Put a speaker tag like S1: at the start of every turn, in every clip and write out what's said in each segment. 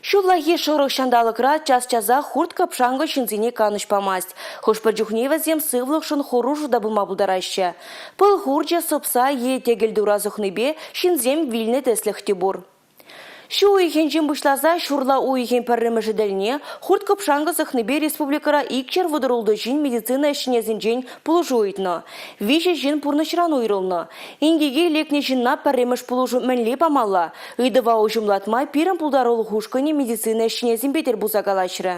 S1: Ҫуллахи шӑрӑх ҫанталӑкра час-часах хурт-кӑпшанкӑ ҫынсене канӑҫ памасть. Хӑш-пӗр чухне вӗсем сывлӑхшӑн хӑрушӑ та пулма пултараҫҫӗ. Пыл хурчӗ сӑпса е тӗкӗл тура сӑхнипе ҫынсем вилнӗ тӗслӗх те пур. Ҫу уйӑхӗнчен пуҫласа ҫурла уйӑхӗн пӗрремӗшӗ тӗлне хурт-кӑпшанкӑ сӑхнипе республикӑра 236 ҫын медицина ӗҫченӗсенчен пулӑшу ыйтнӑ. Виҫӗ ҫын пурнӑҫран уйрӑлнӑ. Инкеке лекнӗ ҫынна пӗрремӗш пулӑшу мӗнле памалла? Ыйтӑва уҫӑмлатма пирӗн пултарулӑх ушкӑнӗ медицина ӗҫченӗсемпе тӗл пулса калаҫрӗ.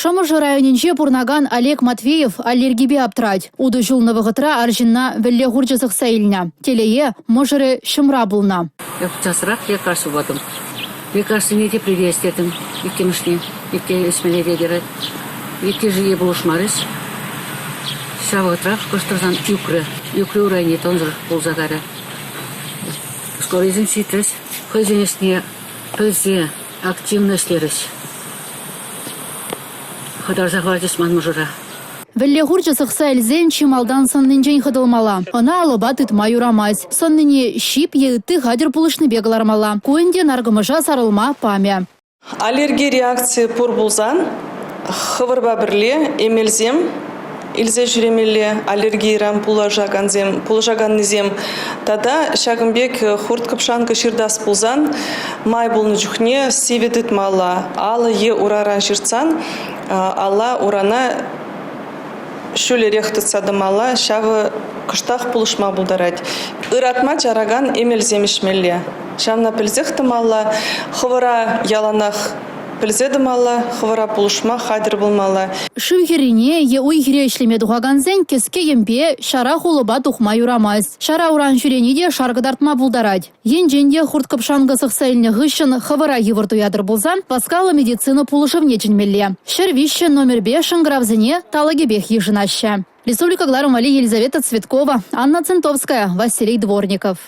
S2: Шӑмӑршӑ районӗнче пурӑнакан Олег Матвеев аллергипе аптрать. Утӑ ҫулнӑ вӑхӑтра арҫынна вӗлле хурчӗ сӑхса илнӗ. Телее, мӑшӑрӗ ҫӑмра пулнӑ.
S3: Эп часрах лекарство патӑм. Лекарствине тепре те ӗҫтертӗм, иккӗмӗшне. Икке ӗҫмелле тетӗр. Иккӗшӗ пулӑшмарӗҫ. Ҫав вӑхӑтрах кӑштӑрсан ӳкрӗ. Ӳкрӗ урайне тӑнсӑр пулса кайрӗ. Скорыйсем ҫитрӗҫ. Хӑйсен ӗҫне пӗлсе активно ӗҫлерӗҫ. Хӑтарса хӑварчӗҫ ман мӑшӑра.
S2: Вӗлле хурчӗ сӑхса илсен чи малтан сӑннинчен хӑтӑлмалла. Ӑна алӑпа тытма юрамасть. Сӑннине ҫип е ытти хатӗр пулӑшнипе кӑлармалла. Ку ӗнтӗ наркӑмӑша сарӑлма памӗ.
S4: Аллерги реакцийӗ пур пулсан хӑвӑрпа пӗрле эмелсем илсе ҫӳремелле, аллергиран пулӑшакансем, пулӑшаканнисем тата ҫакӑн пек хурт-кӑпшанкӑ ҫыртас пулсан май пулнӑ чухне сивӗ тытмалла. Алӑ е ураран ҫыртсан алла урана ҫӳлерех тытса тӑмалла, ҫавӑ кӑштах пулӑшма пултарать. Ыратма чаракан эмелсем ӗҫмелле. Ҫавна пӗлсех тӑмалла, хӑвӑра яланах пӗлсе тӑмалла, хӑвӑра пулӑшма хатӗр пулмалла.
S2: Шыв хӗррине е уй-хире ӗҫлеме тухакансен кӗске йӗмпе, ҫара хулӑпа тухма юрамасть. Ҫара уран ҫӳрени те шар кӑтартма пултарать. Енчен те хурт-кӑпшанкӑ сӑхса илнӗ хыҫҫӑн хӑвӑра йывӑр туятӑр пулсан васкавлӑ медицина пулӑшӑвне чӗнмелле. 103 номерпе шӑнкӑравсене талӑкӗпех йышӑнаҫҫӗ. Республика кӑларӑм валли Елизавета Цветкова, Анна Центовская, Василий Дворников.